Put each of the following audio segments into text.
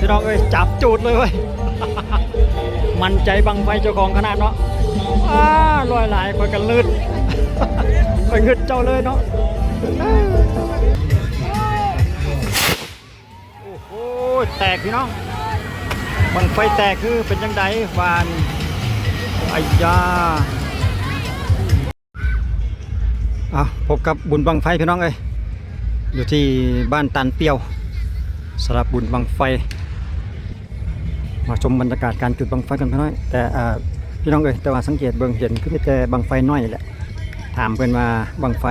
ພີ່ນ້ອງເອີຍ ຈັບຈູດເລີຍເວີຍ. ໝັ້ນໃຈບັ້ງໄຟເຈົ້າຂອງຂະໜາດເນາະ. ອ້າ ລອຍຫຼາຍ ຂ້ອຍກໍງຶດ ຂ້ອຍງຶດເຈົ້າເລີຍເນາະ. ໂອ້ໂຫ ແຕກພີ່ນ້ອງ ບັ້ງໄຟແຕກ ຄືເປັນຈັ່ງໃດຫວານ? ໄອ້ຢາ. ເອົາ ພົບກັບບຸນບັ້ງໄຟພີ່ນ້ອງເອີຍ ຢູ່ທີ່ບ້ານຕານປ່ຽວ ສຳລັບບຸນບັ້ງໄຟ. ມາຊົມບັນຍາກາດການຈຸດບັ້ງໄຟກັນພີ່ນ້ອງ. ແຕ່ ເອີ ພີ່ນ້ອງເອີຍ ແຕ່ວ່າສັງເກດເບິ່ງເຫັນຄືມີແຕ່ບັ້ງໄຟນ້ອຍນີ້ແຫຼະ. ຖາມເພິ່ນວ່າບັ້ງໄຟ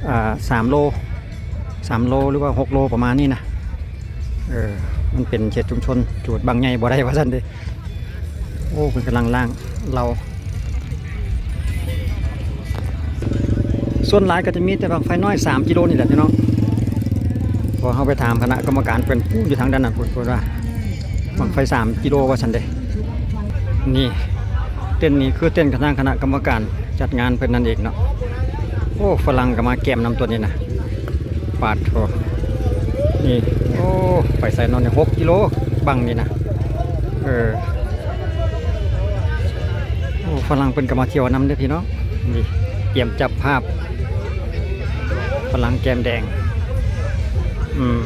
ເອີ ສາມໂລ ສາມໂລ ຫຼືວ່າຫົກໂລ ປະມານນີ້ນະ. ເອີ ມັນເປັນເຂດຊຸມຊົນ ຈູດບັ້ງໃຫຍ່ບໍ່ໄດ້ວ່າຊັ້ນເດ້. ໂອ້ ເພິ່ນກຳລັງລ້າງເຫຼົ້າ. ສ່ວນຫຼາຍກໍຈະມີແຕ່ບັ້ງໄຟນ້ອຍສາມກິໂລນີ້ແຫຼະພີ່ນ້ອງ. ເພາະເຮົາໄປຖາມຄະນະກຳມະການເພິ່ນ ຢູ່ທາງດ້ານນັ້ນພຸ້ນ ເພິ່ນວ່າບັ້ງໄຟສາມກິໂລວ່າຊັ້ນເດ້. ນີ້ ເຕັນນີ້ຄືເຕັນຂອງທາງຄະນະກຳມະການຈັດງານເພິ່ນນັ້ນເອງເນາະ. ໂອ້ ຝຣັ່ງກໍມາແກມນຳຕົວນີ້ນະ. ປາດໂທ ນີ້ ໂອ້ ໄປໃສ່ເນາະນີ້ ຫົກກິໂລບັ້ງນີ້ນະ. ເອີ ໂອ້ ຝຣັ່ງເພິ່ນກໍມາທ່ຽວນຳເດ້ພີ່ນ້ອງ. ນີ້ ຕຽມຈັບພາບຝຣັ່ງແກມແດງ. ອືມ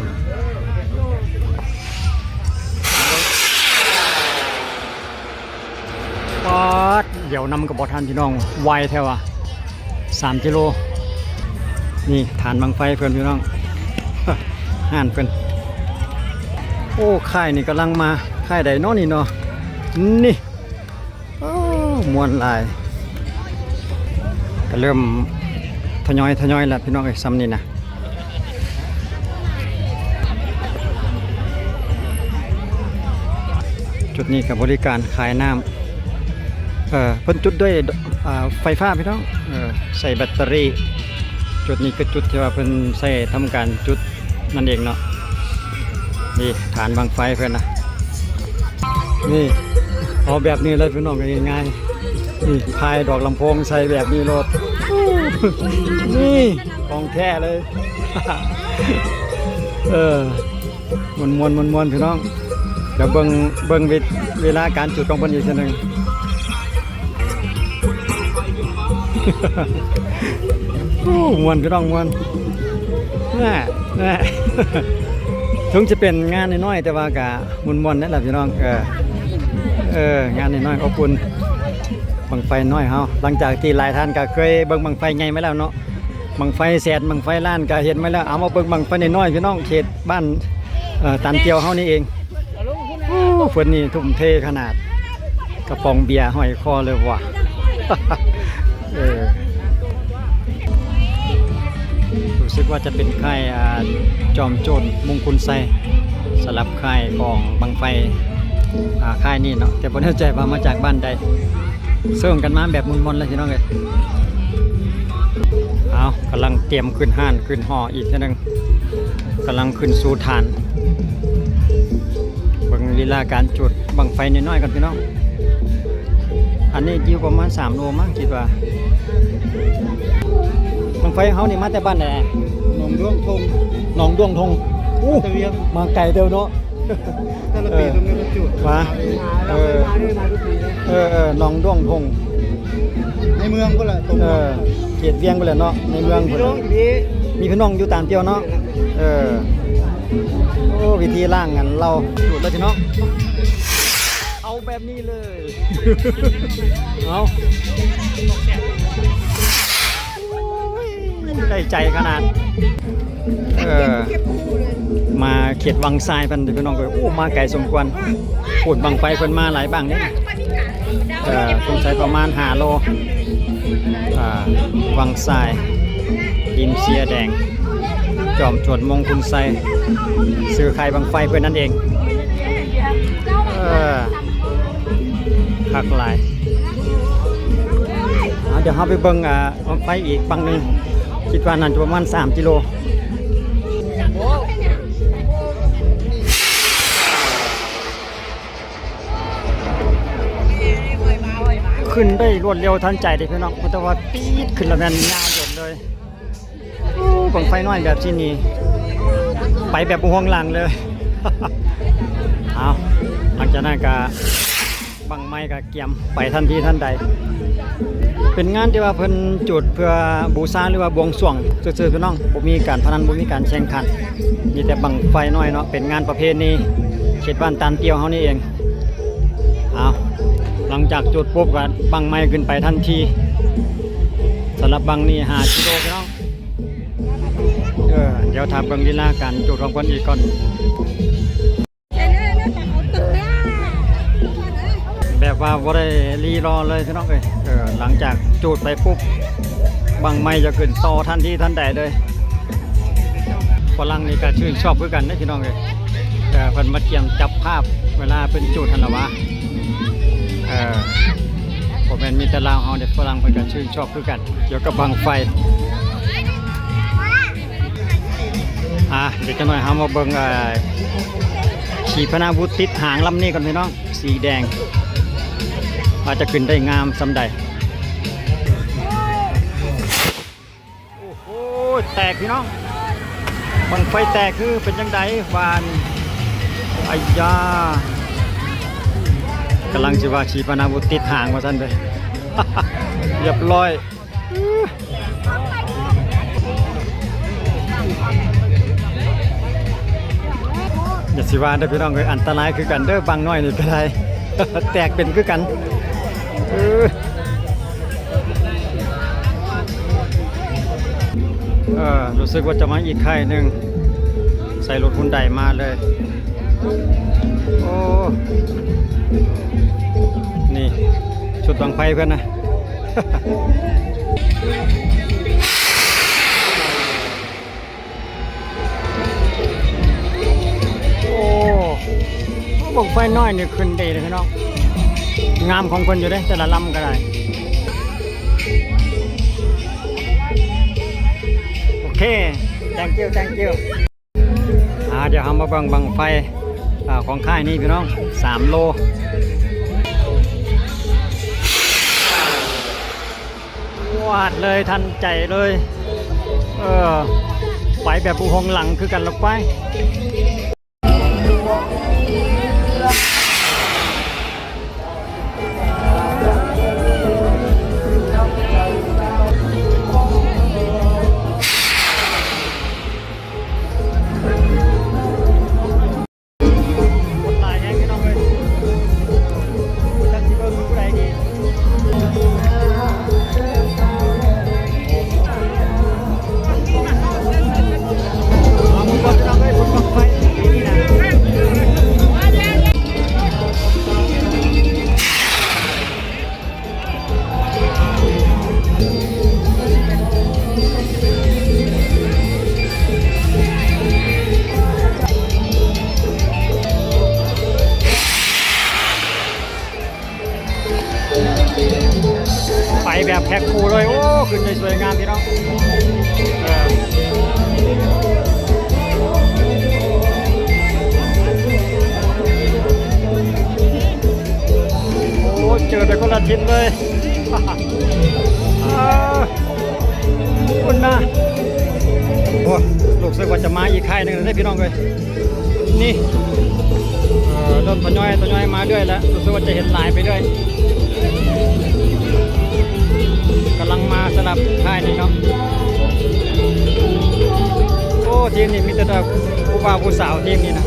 ປາດ ດຽວນຳກໍບໍ່ທັນພີ່ນ້ອງ ໄວແທ້ວ່າ ສາມກິໂລ. ນີ້ຖານບັ້ງໄຟເພິ່ນພີ່ນ້ອງ ຮ້ານເພິ່ນ. ໂອ້ ຄ້າຍນີ້ກຳລັງມາ ຄ້າຍໃດເນາະນີ້ເນາະ ນີ້. ໂອ້ ມ່ວນຫຼາຍ ກໍເລີ່ມທະຍອຍ ທະຍອຍແລ້ວພີ່ນ້ອງເອີຍ ຊ່ຳນີ້ນະ. ຈຸດນີ້ກໍບໍລິການຂາຍນ້ຳ ເອີ ເພິ່ນຈຸດດ້ວຍ ອ່າ ໄຟຟ້າພີ່ນ້ອງ ເອີ ໃສ່ແບັດເຕີຣີ. ຈຸດນີ້ຄືຈຸດທີ່ວ່າເພິ່ນໃຊ້ທຳການຈຸດນັ້ນເອງເນາະ. ນີ້ຖານບັ້ງໄຟເພິ່ນນະ ນີ້ ເອົາແບບນີ້ເລີຍພີ່ນ້ອງ ງ່າຍໆ. ນີ້ພາຍດອກລຳໂພງໃສ່ແບບນີ້ໂລດ ນີ້ ຂອງແທ້ເລີຍ. ເອີ ມ່ວນໆໆໆ ພີ່ນ້ອງ. ດຽວເບິ່ງ ເບິ່ງເວ ເວລາການຈຸດຂອງເພິ່ນອີກເທື່ອໜຶ່ງ. ໂອ້ ມ່ວນພີ່ນ້ອງ ມ່ວນ ແນ່ ແນ່ ເຖິງຈະເປັນງານນ້ອຍໆ ແຕ່ວ່າກະມ່ວນໆ ນັ້ນລະພີ່ນ້ອງ. ເອີ ເອີ ງານນ້ອຍໆ ອົບອຸ່ນ ບັ້ງໄຟນ້ອຍເຮົາ ຫຼັງຈາກທີ່ຫຼາຍທ່ານກະເຄີຍເບິ່ງບັ້ງໄຟໃຫຍ່ມາແລ້ວເນາະ. ບັ້ງໄຟແສນ ບັ້ງໄຟລ້ານກະເຫັນມາແລ້ວ ເອົາມາເບິ່ງບັ້ງໄຟນ້ອຍໆ ພີ່ນ້ອງ ເຂດບ້ານ ເອີ ຕານກ່ຽວເຮົານີ້ເອງ. ໂອ້ ເພິ່ນນີ້ທຸ່ມເທຂະໜາດ ກະປ໋ອງເບຍຫ້ອຍຄໍເລີຍວ່າ. ເອີ ຮູ້ສຶກວ່າຈະເປັນຄ້າຍ ອ່າ ຈອມໂຈນມຸງຄຸນໄຊ ສຳລັບຄ້າຍຂອງບັ້ງໄຟ ອ່າ ຄ້າຍນີ້ເນາະ ແຕ່ບໍ່ແນ່ໃຈວ່າມາຈາກບ້ານໃດ. ເຊິ່ງກັນມາແບບມ່ວນໆ ເລີຍພີ່ນ້ອງເອີຍ. ເອົາ ກຳລັງຕຽມຂຶ້ນຮ້ານຂຶ້ນຫໍ່ອີກເທື່ອໜຶ່ງ ກຳລັງຂຶ້ນສູ່ຖານ. ເບິ່ງລີລາການຈຸດບັ້ງໄຟນ້ອຍໆ ກ່ອນພີ່ນ້ອງ. ອັນນີ້ຢູ່ປະມານສາມໂລມັ້ງ ຄິດວ່າ. ບັ້ງໄຟເຮົານີ້ມາແຕ່ບ້ານໃດ? ໜອງດ້ວງທົ່ງ. ໜອງດ້ວງທົ່ງ. ໂອ້ ຕະວຽງ ມາໄກເຕີບເນາະ. ແຕ່ລະປີ ເອີ ຕ້ອງໄດ້ມາຈຸດ ມາ ເອີ ເອີ ເອີ ໜອງດ້ວງທົ່ງ ໃນເມືອງພຸ້ນແຫຼະ ຕົງ ເອີ ເຂດວຽງພຸ້ນແຫຼະເນາະ ໃນເມືອງພຸ້ນແຫຼະ. ມີພີ່ນ້ອງຢູ່ຕານປ່ຽວເນາະ. ເອີ ໂອ້ ວິທີລ້າງອັນເຫຼົ້າ ສູດເລີຍພີ່ນ້ອງ ເອົາແບບນີ້ເລີຍ. ເອົາ ໄດ້ໃຈຂະໜາດ. ເອີ ມາເຂດວັງຊາຍເພິ່ນພີ່ນ້ອງເອີຍ. ໂອ້ ມາໄກສົມຄວນ ໂອ້ ບັ້ງໄຟເພິ່ນມາຫຼາຍບັ້ງເດ້. ເອີ ສົງໄສປະມານຫ້າໂລ. ອ່າ ວັງຊາຍ ດິນເຊຍແດງ ຈອມໂຈນມຸງຄຸນໄຊ ຊື່ຄ້າຍບັ້ງໄຟເພິ່ນນັ້ນເອງ. ເອີ ຄັກຫຼາຍ. ອ່າ ດຽວເຮົາໄປເບິ່ງ ອ່າ ບັ້ງໄຟອີກຝັ່ງໜຶ່ງ ຄິດວ່າໜ້າຈະປະມານສາມກິໂລ. ຂຶ້ນໄດ້ລວດເລັວທັນໃຈເດ້ພີ່ນ້ອງ ແຕ່ວ່າປີດຂຶ້ນແລ້ວແມ່ນຍາວໂດດເລີຍ. ໂອ້ ບັ້ງໄຟນ້ອຍແບບຊີ້ນີ້ ໄປແບບບໍ່ຫ່ວງຫຼັງເລີຍ. ເອົາ ຫຼັງຈາກນັ້ນກະບັ້ງໄຟກະກຽມໄປທັນທີທັນໃດ. ເປັນງານທີ່ວ່າເພິ່ນຈູດເພື່ອບູຊາ ຫຼືວ່າບວງສວງຊື່ໆ ພີ່ນ້ອງ, ບໍ່ມີການພະນັນ ບໍ່ມີການແຂ່ງຂັນ, ມີແຕ່ບັ້ງໄຟນ້ອຍເນາະ, ເປັນງານປະເພນີເຂດບ້ານຕານຕ່ຽວເຮົານີ້ເອງ. ເອົາ ຫຼັງຈາກຈູດປຸບກະບັ້ງໄຟຂຶ້ນໄປທັນທີ. ສຳລັບບັ້ງນີ້ຫ້າກິໂລ ພີ່ນ້ອງ. ເອີ ດຽວຖ້າເບິ່ງລີລາການຈູດຂອງເພິ່ນອີກກ່ອນ. ແບບວ່າບໍ່ໄດ້ລີລໍເລີຍ ພີ່ນ້ອງເອີຍ. ເອີ ຫຼັງຈາກຈູດໄປປຸບ ບັ້ງໄຟຈະຂຶ້ນຕໍ່ທັນທີທັນໃດເລີຍ. ຝຣັ່ງນີ້ກະຊື່ນຊອບຄືກັນເດ້ ພີ່ນ້ອງເອີຍ. ເອີ ເພິ່ນມາກຽມຈັບພາບເວລາເພິ່ນຈູດຫັ້ນລະຫວາ. ເອີ ບໍ່ແມ່ນມີແຕ່ລາວເຮົາເດ້, ຝຣັ່ງເພິ່ນກະຊື່ນຊອບຄືກັນ ກ່ຽວກັບບັ້ງໄຟ. ອ່າ ດຽວຈັກໜ້ອຍເຮົາມາເບິ່ງ ເອີ ຂີປະນາວຸດຕິດຫາງລຳນີ້ກ່ອນ ພີ່ນ້ອງ, ສີແດງ ວ່າຈະຂຶ້ນໄດ້ງາມສ່ຳໃດ. ໂອ້ໂຫ ແຕກ ພີ່ນ້ອງ, ບັ້ງໄຟແຕກຄືເປັນຈັ່ງໃດຫວານີ້? ໄອ້ຢາ ກຳລັງຊິວ່າຂີປະນາວຸດຕິດຫາງວ່າຊັ້ນເດ້. ຮຽບຮ້ອຍ. ຢ່າຊິວ່າເດີພີ່ນ້ອງເອີຍ, ອັນຕະລາຍຄືກັນເດີ, ບັ້ງນ້ອຍນີ້ກະໄດ້ ແຕກເປັນຄືກັນ. ເອີ ເອີ ຮູ້ສຶກວ່າຈະມາອີກຄ້າຍໜຶ່ງ, ໃສ່ລົດຮຸນໄດມາເລີຍ. ໂອ້ ນີ້ ຊຸດບັ້ງໄຟເພິ່ນນະ. ໂອ້ ບັ້ງໄຟນ້ອຍນີ້ຂຶ້ນດີເດ້ພີ່ນ້ອງ, ງາມຂອງເພິ່ນຢູ່ເດ້ ແຕ່ລະລຳກະໄດ້. ໂອເຄ thank you thank you. ອ່າ ດຽວເຮົາມາເບິ່ງບັ້ງໄຟ ອ່າ ຂອງຄ້າຍນີ້ພີ່ນ້ອງ, ສາມໂລ. ວາດເລີຍ ທັນໃຈເລີຍ. ເອີ ໄປແບບບໍ່ຫົວຫຼັງຄືກັນລະໄປ. ຄົນຫຼາຍແຮງພີ່ນ້ອງເອີຍ, ຈັກຊິເບິ່ງຜູ້ໃດດີ. ເອົາ ເບິ່ງກ່ອນພີ່ນ້ອງເອີຍ, ບຸນບັ້ງໄຟປີນີ້ນະ. ໄປແບບແພັກຄູ່ເລີຍ. ໂອ້ ຂຶ້ນໄດ້ສວຍງາມພີ່ນ້ອງ. ເອີ ໂອ້ ເຈີໄປຄົນລະທິດເລີຍ. ເອີ ພຸ້ນນະ. ໂອ້ ຮູ້ສຶກວ່າຈະມາອີກຄ້າຍໜຶ່ງເດ້ພີ່ນ້ອງເອີຍ. ນີ້ ເອີ ເລີ່ມທະຍອຍ ທະຍອຍມາເລື້ອຍແລ້ວ, ຮູ້ສຶກວ່າຈະເຫັນຫຼາຍໄປເລື້ອຍ. ກຳລັງມາສຳລັບຄ້າຍນີ້ເນາະ. ໂອ້ ທີມນີ້ມີແຕ່ຜູ້ບ່າວຜູ້ສາວ ທີມນີ້ນະ.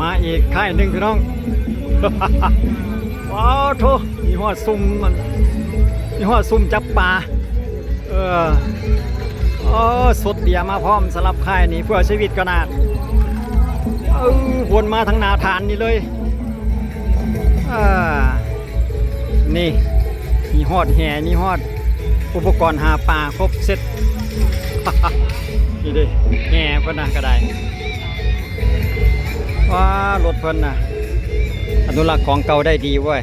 ມາອີກຄ້າຍໜຶ່ງພີ່ນ້ອງ. ວ້າວໂທ້ ມີຮອດຊຸມ ມີຮອດຊຸມຈັບປາ. ເອີ ໂອ້ ສົດເບຍມາພ້ອມສຳລັບຄ້າຍນີ້ ເພື່ອຊີວິດຂະໜາດ. ເອີ ວົນມາທາງໜ້າຖານນີ້ເລີຍ. ເອີ ນີ້ ມີຮອດແຫ ມີຮອດອຸປະກອນຫາປາຄົບເຊັດ. ນີ້ເດ້ ແຫເພິ່ນນະກະໄດ້. ວ້າ ລົດເພິ່ນນະ ອະນຸລັກຂອງເກົ່າໄດ້ດີເວີຍ.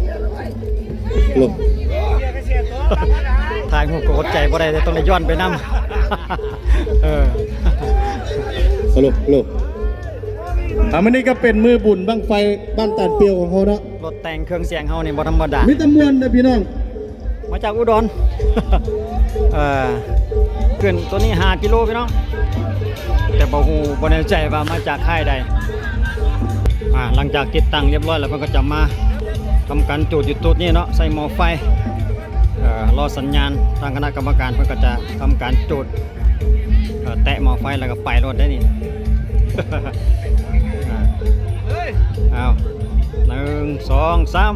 ໂລ ຖ່າຍຮູບກໍອົດໃຈບໍ່ໄດ້ເດ້ ຕ້ອງໄດ້ຍ້ອນໄປນຳ. ເອີ ໂລ ໂລ ອ່າ ມື້ນີ້ກໍເປັນມື້ບຸນບັ້ງໄຟບ້ານຕານປ່ຽວຂອງເຮົາເນາະ. ລົດແຕ່ງເຄື່ອງສຽງເຮົານີ້ບໍ່ທຳມະດາ ມີແຕ່ມ່ວນເດີພີ່ນ້ອງ. ມາຈາກອຸດອນ ເອີ ຂຶ້ນຕົວນີ້ຫ້າກິໂລພີ່ນ້ອງ ແຕ່ບໍ່ຮູ້ ບໍ່ແນ່ໃຈວ່າມາຈາກຄ້າຍໃດ. ອ່າ ຫຼັງຈາກຕິດຕັ້ງຮຽບຮ້ອຍແລ້ວ ເພິ່ນກໍຈະມາທຳການຈູດຢູ່ຈຸດນີ້ເນາະ ໃສ່ໝໍ້ໄຟ. ເອີ ລໍສັນຍານ ທາງຄະນະກຳມະການເພິ່ນກໍຈະທຳການຈູດ ເອີ ແຕະໝໍ້ໄຟແລ້ວກໍໄປໂລດໄດ໋ນີ້. ອ້າວ ໜຶ່ງ ສອງ ສາມ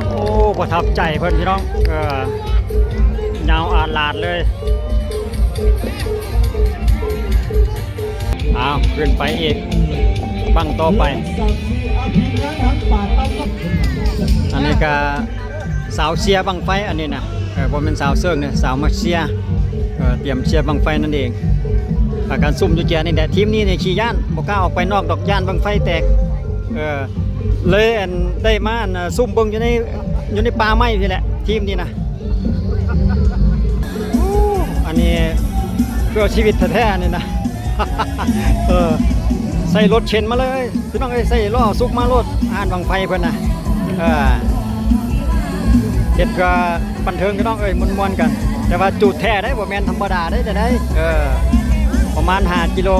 ໂອ້ ປະທັບໃຈເພິ່ນພີ່ນ້ອງ ເອີ ຍາວອາດຫຼາດເລີຍ. ອ້າວ ຂຶ້ນໄປອີກ ບັ້ງຕໍ່ໄປ. ອັນນີ້ກະສາວເຊຍບັ້ງໄຟ ອັນນີ້ນະ ເອີ ບໍ່ແມ່ນສາວເຊິ່ງເດ້ ສາວມາເຊຍ ເອີ ຕຽມເຊຍບັ້ງໄຟນັ້ນເອງ. ພາກັນຊຸ່ມຢູ່ແຈນີ້ແຫຼະ ທີມນີ້ນີ້ຂີ້ຢ້ານ ບໍ່ກ້າອອກໄປນອກດອກ ຢ້ານບັ້ງໄຟແຕກ ເອີ ເລີຍ ອັນ ໄດ້ມາ ອັນ ຊຸ່ມເບິ່ງຢູ່ໃນ ຢູ່ໃນປ່າໄມ້ພີ້ແຫຼະ ທີມນີ້ນະ. ໂອ້ ອັນນີ້ເພື່ອຊີວິດແທ້ໆ ອັນນີ້ນະ ເອີ ໃສ່ລົດເຂັນມາເລີຍພີ່ນ້ອງເອີຍ ໃສ່ລໍ້ສຸກມາໂລດ ຮ້ານບັ້ງໄຟເພິ່ນນະ ເອີ ເຮັດເພື່ອບັນເທີງພີ່ນ້ອງເອີຍ ມ່ວນໆ ກັນ ແຕ່ວ່າຈູດແທ້ເດ້ ບໍ່ແມ່ນທຳມະດາເດ້ ເອີ ປະມານຫ້າກິໂລ.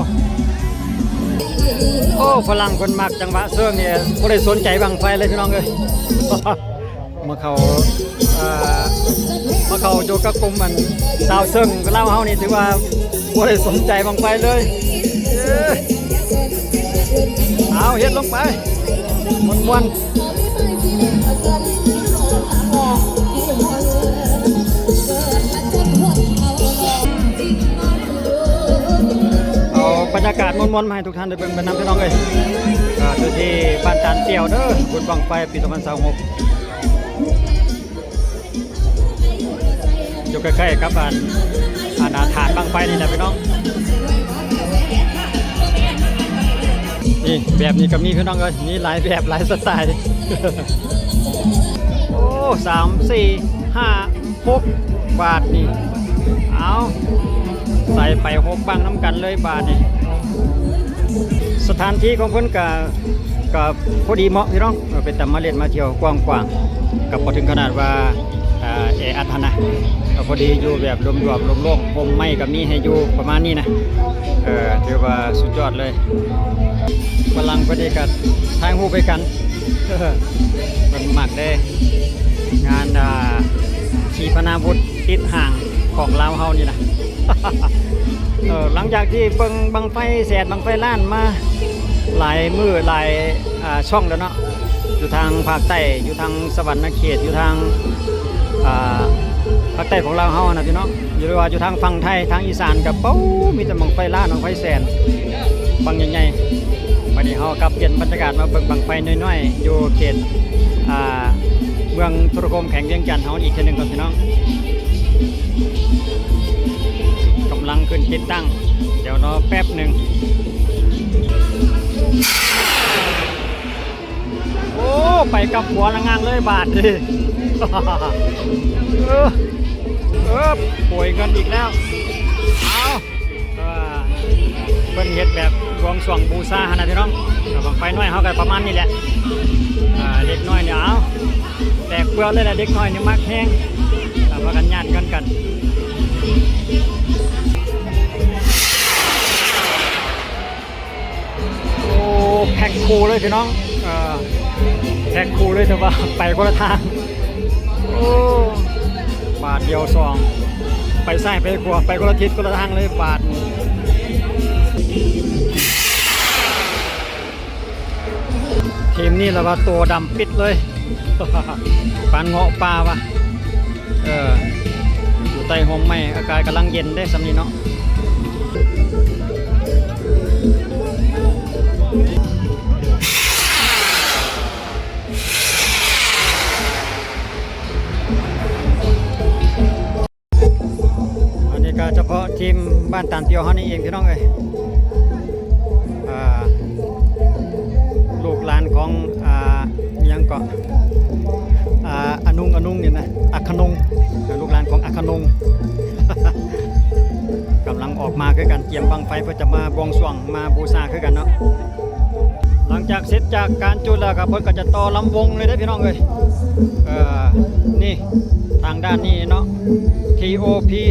ໂອ້ ຝຣັ່ງເພິ່ນມັກຈັງຫວະເຊິ່ງນີ້ ບໍ່ໄດ້ສົນໃຈບັ້ງໄຟເລີຍພີ່ນ້ອງເອີຍ. ມາເຂົ້າ ເອີ ມາເຂົ້າຢູ່ກັບກຸ່ມອັນຊາວເຊິ່ງລາວເຮົານີ້ ຖືວ່າບໍ່ໄດ້ສົນໃຈບັ້ງໄຟເລີຍ. ເອີ ເອົາ ເຮັດລົງໄປ ມ່ວນໆ. ເອົາບັນຍາກາດມ່ວນໆ ມາໃຫ້ທຸກທ່ານໄດ້ເບິ່ງໄປນຳ ພີ່ນ້ອງເອີຍ. ຢູ່ທີ່ບ້ານຕານປຽວເດີ ບຸນບັ້ງໄຟປີສອງພັນຊາວຫົກ ຢູ່ໃກ້ໆ ກັບອັນ ອັນ ອາ ຖານບັ້ງໄຟນີ້ແຫຼະພີ່ນ້ອງ. ນີ້ ແບບນີ້ກໍມີພີ່ນ້ອງເອີຍ ມີຫຼາຍແບບຫຼາຍສະໄຕ. ໂອ້ ສາມ ສີ່ ຫ້າ ຫົກ ບາດນີ້ ເອົາ ໃສ່ໄປຫົກບັ້ງນຳກັນເລີຍບາດນີ້. ສະຖານທີ່ຂອງເພິ່ນກະ ກະພໍດີເໝາະພີ່ນ້ອງ ເປັນຕາມາຫຼິ້ນມາທ່ຽວກວ້າງຂວາງ ກະບໍ່ເຖິງຂະໜາດວ່າ ເອີ ແອອັດຫັ້ນນະ ກະພໍດີຢູ່ແບບລວມໆ ໂລ່ງໆ ຮົ່ມໄມ້ກະມີໃຫ້ຢູ່ປະມານນີ້ນະ ເອີ ຖືວ່າສຸດຍອດເລີຍ. ຝຣັ່ງເພິ່ນນີ້ກະຖ່າຍຮູບໃຫ້ກັນ ເພິ່ນມັກເດ້ ງານ ອ່າ ຂີປະນາວຸດຕິດຫ້າງຂອງລາວເຮົານີ້ນະ. ເອີ ຫຼັງຈາກທີ່ເບິ່ງບັ້ງໄຟແສນ ບັ້ງໄຟລ້ານມາຫຼາຍມື້ຫຼາຍ ອ່າ ຊ່ອງແລ້ວເນາະ ຢູ່ທາງພາກໃຕ້ ຢູ່ທາງສະຫວັນນະເຂດ ຢູ່ທາງ ອ່າ ພາກໃຕ້ຂອງລາວເຮົານະພີ່ນ້ອງ ຫຼືວ່າຢູ່ທາງຝັ່ງໄທ ທາງອີສານກະ ເປົ້າ ມີແຕ່ບັ້ງໄຟລ້ານ ບັ້ງໄຟແສນ ບັ້ງໃຫຍ່ໆ. ບາດນີ້ເຮົາກັບປ່ຽນບັນຍາກາດມາເບິ່ງບັ້ງໄຟນ້ອຍໆ ຢູ່ເຂດ ອ່າ ເມືອງໂທລະຄົມ ແຂວງວຽງຈັນເຮົາອີກເທື່ອໜຶ່ງກ່ອນພີ່ນ້ອງ. ກຳລັງຂຶ້ນຕິດຕັ້ງ ດຽວລໍແປັບໜຶ່ງ. ໂອ້ ໄປກັບຫົວລະງາງເລີຍບາດນີ້. ເອີ ເອີ ໂປຍເງິນອີກແລ້ວ. ເອົາ ເອີ ເພິ່ນເຮັດແບບບວງສວງບູຊາຫັ້ນນະພີ່ນ້ອງ. ບັ້ງໄຟນ້ອຍເຮົາກໍປະມານນີ້ແຫຼະ ເອີ ເດັກນ້ອຍນີ້ ເອົາ ແຕກເປືອນເລີຍແຫຼະ ເດັກນ້ອຍນີ້ມັກແຮງ ເອີ ພາກັນຍາດເງິນກັນ. ໂອ້ ແພັກຄູ່ເລີຍພີ່ນ້ອງ ເອີ ແພັກຄູ່ເລີຍ ແຕ່ວ່າໄປຄົນລະທາງ. ໂອ້ ບາດດຽວສອງ ໄປຊ້າຍໄປຂວາ ໄປຄົນລະທິດຄົນລະທາງເລີຍບາດນີ້. ທີມນີ້ລະວ່າໂຕດຳປິດເລີຍ ປານເງາະປ່າວ່າ. ເອີ ຢູ່ໃຕ້ຮົ່ມໄມ້ ອາກາດກຳລັງເຢັນເດ້ຊ່ຳນີ້ເນາະ. ອັນນີ້ກໍສະເພາະທີມບ້ານຕານປຽວເຮົານີ້ເອງພີ່ນ້ອງເອີຍ. ອ່າ ລູກຫຼານຂອງ ອ່າ ອີ່ຫຍັງເກາະ ອ່າ ອານຸງ ອານຸງນີ້ນະ ອັກຄະນົງ ລູກຫຼານຂອງອັກຄະນົງ ກຳລັງອອກມາຄືກັນ ກຽມບັ້ງໄຟເພື່ອຈະມາບວງສວງ ມາບູຊາຄືກັນເນາະ. ຫຼັງຈາກເສັດຈາກການຈູດແລ້ວກໍ ເພິ່ນກໍຈະຕໍ່ລຳວົງເລີຍເດ້ພີ່ນ້ອງເອີຍ. ເອີ ນີ້ ທາງດ້ານນີ້ເນາະ ທີໂອພີ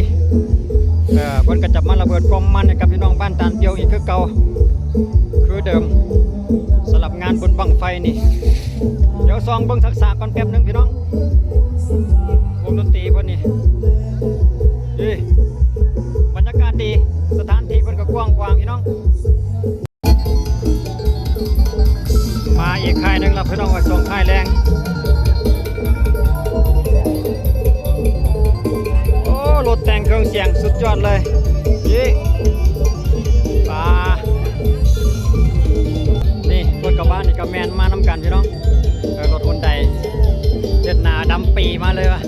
ເອີ ເພິ່ນກໍຈະມາລະເບີດຄວາມມັນໃຫ້ກັບພີ່ນ້ອງບ້ານຕານປຽວອີກຄືເກົ່າ ຄືເດີມ ສຳລັບງານບຸນບັ້ງໄຟນີ້. ດຽວສ່ອງເບິ່ງທັກສະກ່ອນແປັບໜຶ່ງພີ່ນ້ອງ. ໂອ້ ດົນຕີເພິ່ນນີ້ ເອີ ບັນຍາກາດດີ ສະຖານທີ່ເພິ່ນກໍກວ້າງຂວາງ ພີ່ນ້ອງ. ມາອີກຄ້າຍໜຶ່ງແລ້ວ ພີ່ນ້ອງເອີຍ ສອງຄ້າຍແລງ. ໂອ້ ລົດແຕ່ງເຄື່ອງສຽງສຸດຍອດເລີຍ ນີ້ ປາ ນີ້ ລົດກະບະນີ້ກໍແມ່ນມານຳກັນ ພີ່ນ້ອງ. ເອີ ລົດຮຸນໄດ ເຮັດໜ້າດຳປີມາເລີຍວ່າ.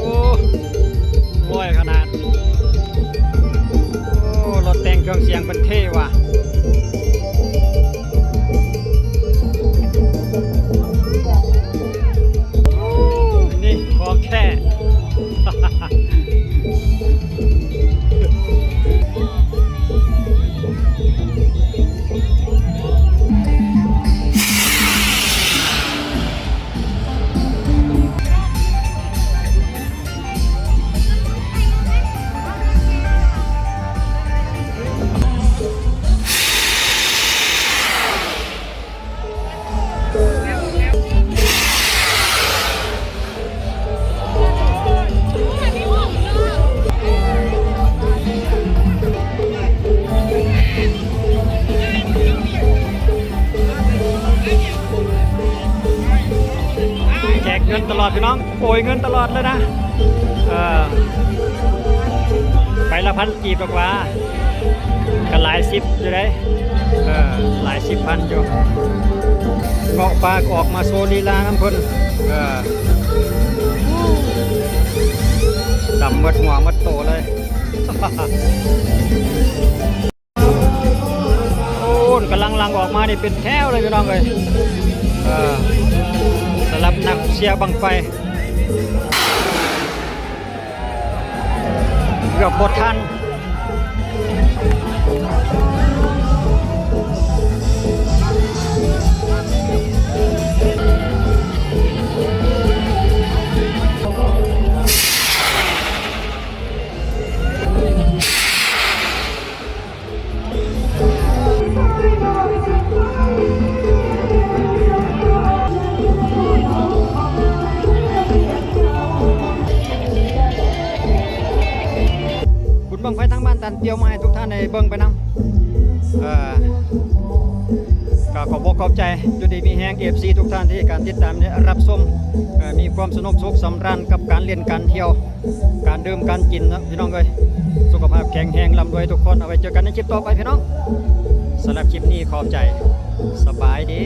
ໂອ້ ໂອ້ຍ ຂະໜາດ ໂອ້ ລົດແຕ່ງເຄື່ອງສຽງເພິ່ນເທ່ວ່າ. ນີ້ຂອງແທ້. ແຈກເງິນຕະຫຼອດ ພີ່ນ້ອງ ໂອຍເງິນຕະຫຼອດເລີຍນະ. ເອີ ໃບລະພັນກີບດອກຫວາ ກໍຫຼາຍສິບຢູ່ເດ້. ເອີ ຫຼາຍສິບພັນຢູ່. ເງາະປ່າກໍອອກມາໂຊລີລານຳເພິ່ນ. ເອີ ດຳໝົດຫົວໝົດໂຕເລີຍ. ໂອ້ ກຳລັງຫຼັ່ງອອກມານີ້ເປັນແຖວເລີຍ ພີ່ນ້ອງເອີຍ. ເອີ ສຳລັບນັກເຊຍບັ້ງໄຟ ເກືອບບໍ່ທັນ. ບຸນບັ້ງໄຟທາງບ້ານຕັນ ຕຽວມາໃຫ້ທຸກທ່ານໄດ້ເບິ່ງໄປນຳ. ເອີ ກໍຂອບອົກຂອບໃຈ ຢູ່ດີມີແຮງ ເອັຟຊີ ທຸກທ່ານທີ່ໃຫ້ການຕິດຕາມ ແລະ ຮັບຊົມ. ເອີ ມີຄວາມສະໜຸກສຸກສຳລານກັບການຫຼິ້ນການທ່ຽວ ການດື່ມການກິນເນາະ ພີ່ນ້ອງເອີຍ. ສຸຂະພາບແຂງແຮງ ລ່ຳລວຍທຸກຄົນ. ເອົາໄວ້ເຈີກັນໃນຄລິບຕໍ່ໄປ ພີ່ນ້ອງ. ສຳລັບຄລິບນີ້ຂອບໃຈ. ສະບາຍດີ.